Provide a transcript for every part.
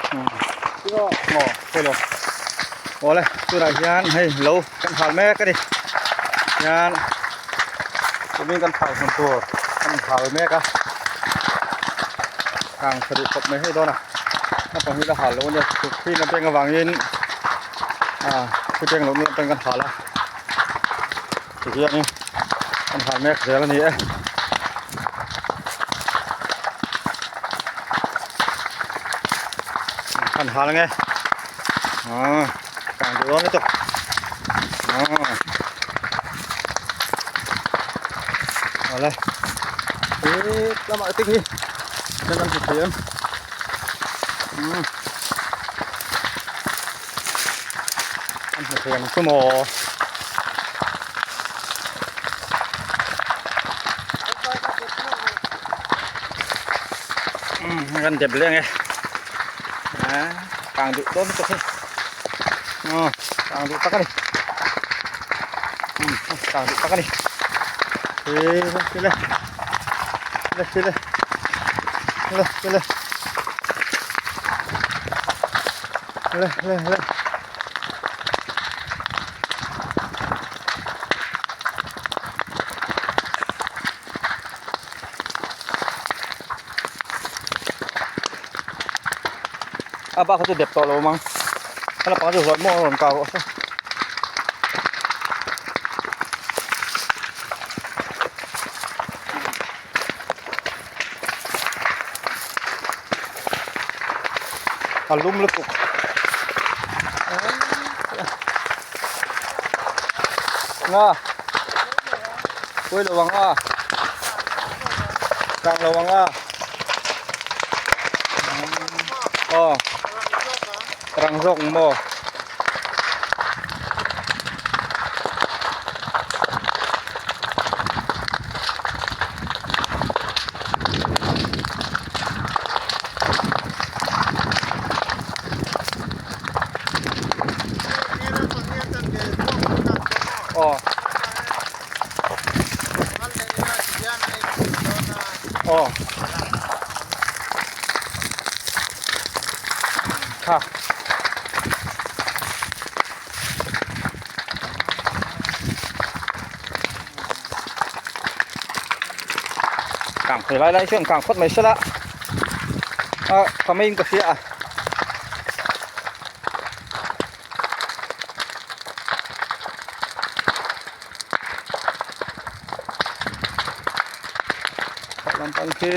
Aw hello awle tunah hian hei lo kan hal mek a ni hian tumin kan phai hmun tur kan hal mek a kang tha duh khawp mai hei dawn a naupang hi la hal lo a nia thukphrin a beng avangin ah thuteng lohna lam pawhin kan hal a tihianin kan hal mek zel a ni e. Kan hal ange ah kang duh dawn lutuk ah awle he lamah te khi kan hmu thei em umm an hmu thei ang chu maw. Kan dep leh ange ah kang duh dawn lutuk hei aw kang duh tak a ni kang duh tak a ni le le le le le le le le A bak kha chu dep tawh lo mang a lampang chu zawih maw a rawn kau rawh se. A lum lutuk nga pawi lo ang a kang lo ang a aw rang zawk ang maw. Aw aw kha Kang thei lai lai chuan kang phawt mai sela a tha maiin ka hria a. Lampang khi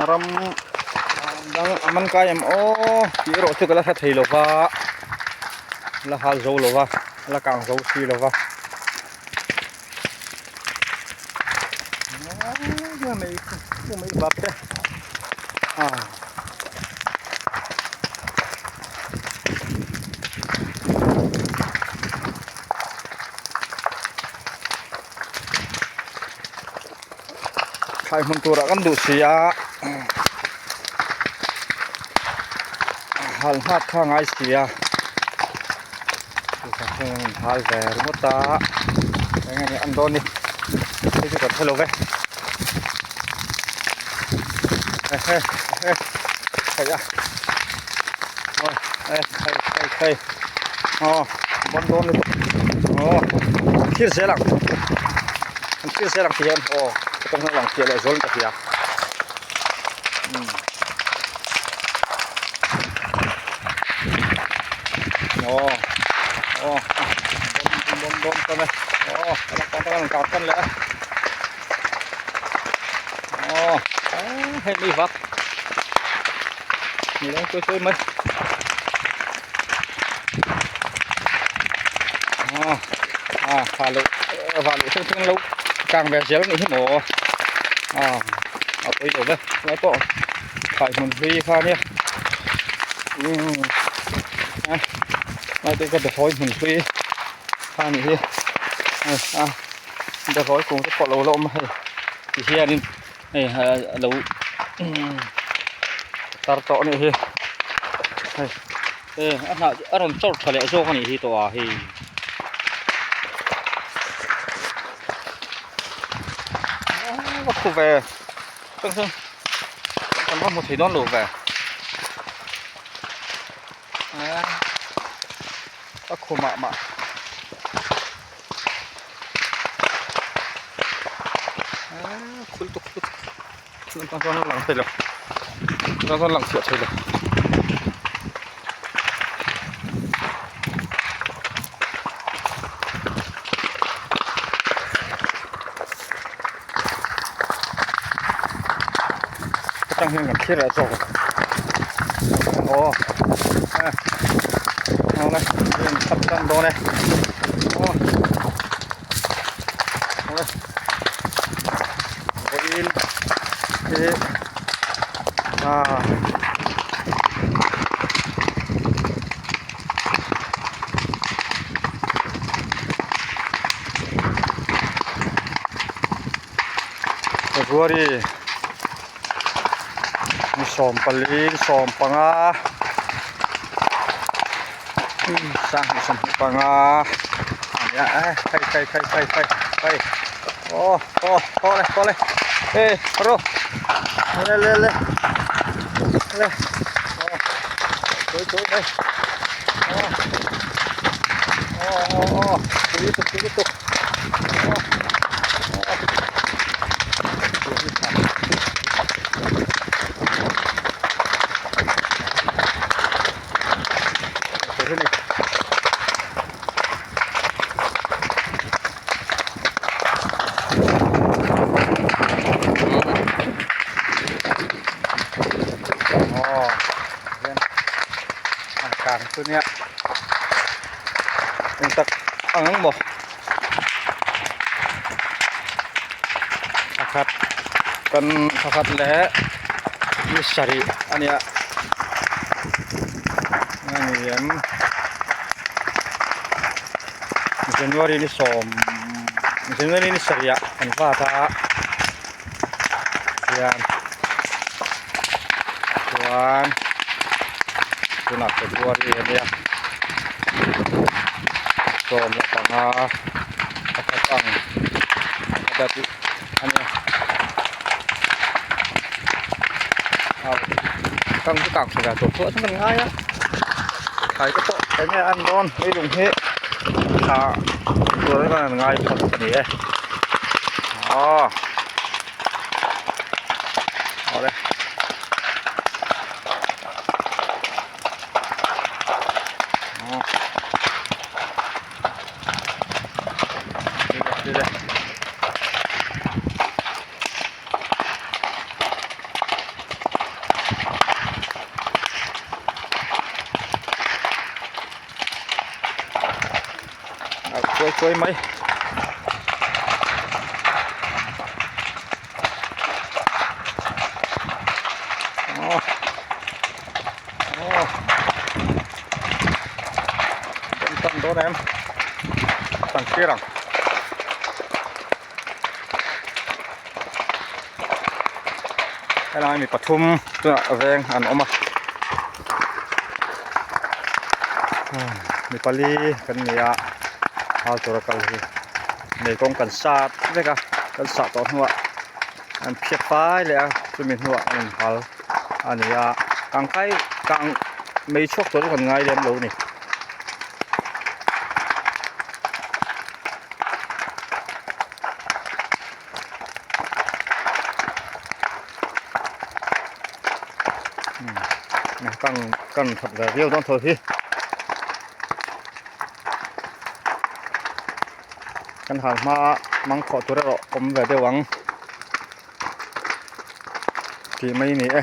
ram dang a man kai em aw tih erawh chu ka la hre thei lo va la hal zo lo va la kang zo si lo va mai vap te ah. Thlai hmun turah kan duh si a hal nghak kha a ngai si a hal ve ringawt a eng nge an dawn ni hei chu kan hre lo ve ehe ehe hei a aw eh hei hei hei aw bawn dawn lutuk aw thil zel ang. An thil zel ang ti hian aw ka tawng hian a lang fiah leh zual in ka hria umm aw aw dawn dawn dawn e aw a lang pang pang kang tan leh a aw hei mi vak ni lo chawi chawi mai aw a ha loh vah loh theuh theuh an lo kang ve zel anih hi maw a a pawi lo ve tunah pawh thlai hmun hlui kha ania umm a lai te kha behlawi hmun hlui kha anih hi hei a behlawi kung te pawh a lo la awm a hei ti hianin hei a lo tar tawh anih hi hei e a hnah a rawn chawr tha leh zawk anih hi tawh a hei a khu ve tang tang Kan va hmu thei dawn lo ve. A khumah mah. Khul tuk tuk. Tang chuan a lang thei lo. Tang chuan a lang chhiah thei lo. Atang hian kan thlir ah zawk aw awle hei an khat tan dawn e aw awle vawiin hi ah. February ni 14 15 25 ania e khai khai khai khai khai khai aw aw aw le aw le e ro le le le le aw chawi chawi mai aw aw aw aw pui lutuk pui lutuk aw aw Kang chu nia eng tak ang ang maw pakhat kan pakhat leh ni sarih a nia a ni em January ni sawm January ni sarih ah kan vat a hian chuan tunah February a nia 15 pakhat ang a dat a nia a kang chu kang tha ve tawh chu a chuan kan ngai a thlai te pawh eng nge an dawn leilung hi thla tur a kan ngai phawt a ni e aw awle. Chuai chuai mai. Aw. Aw. Kan tan dawn em. Kan thlir ang. Helai mi pathum tunah veng an awm a mi pali kan ni a hal tura kal hi mei kawng kan sat vek a kan sah tawh hnuah an phiat fai leh a chumi hnuah an inhal a ni a kangkai kang mei chhuak tur chu kan ngai lem lo a ni. Kang kang that ve viau dawn tho hi kan hal hma mang khawh tur erawh awm ve deuh ang tih mai a ni e.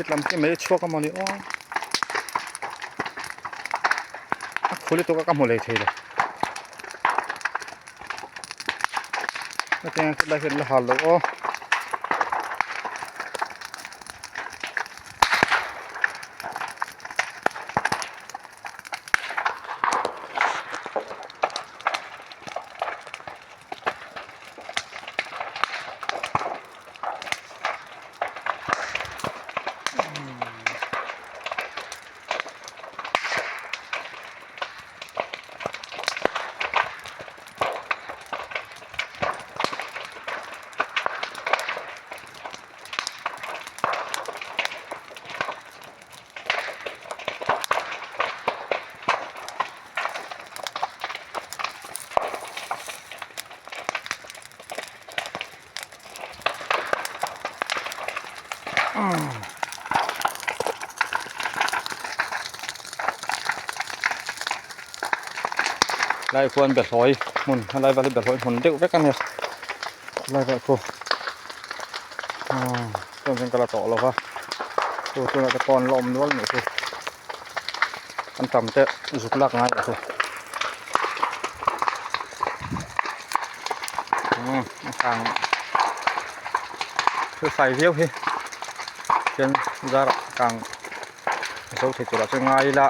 Lam khi mai chhuak a mawni aw a khu lutuk a ka hmu lei thei lo hetiang khawlai hian la hal lo aw. Lai khuan behlawi hmun helai vel hi behlawi hmun deuh vek a nia helai vel khu aaa chuan chuan ka la tawh lo va chu tunah te pawh an la awm nual nih chu an tam te zuk lak ngai loh chu umm a kang thil fai viau hi chuan zarah kang zo thei turah chuan ngai ila.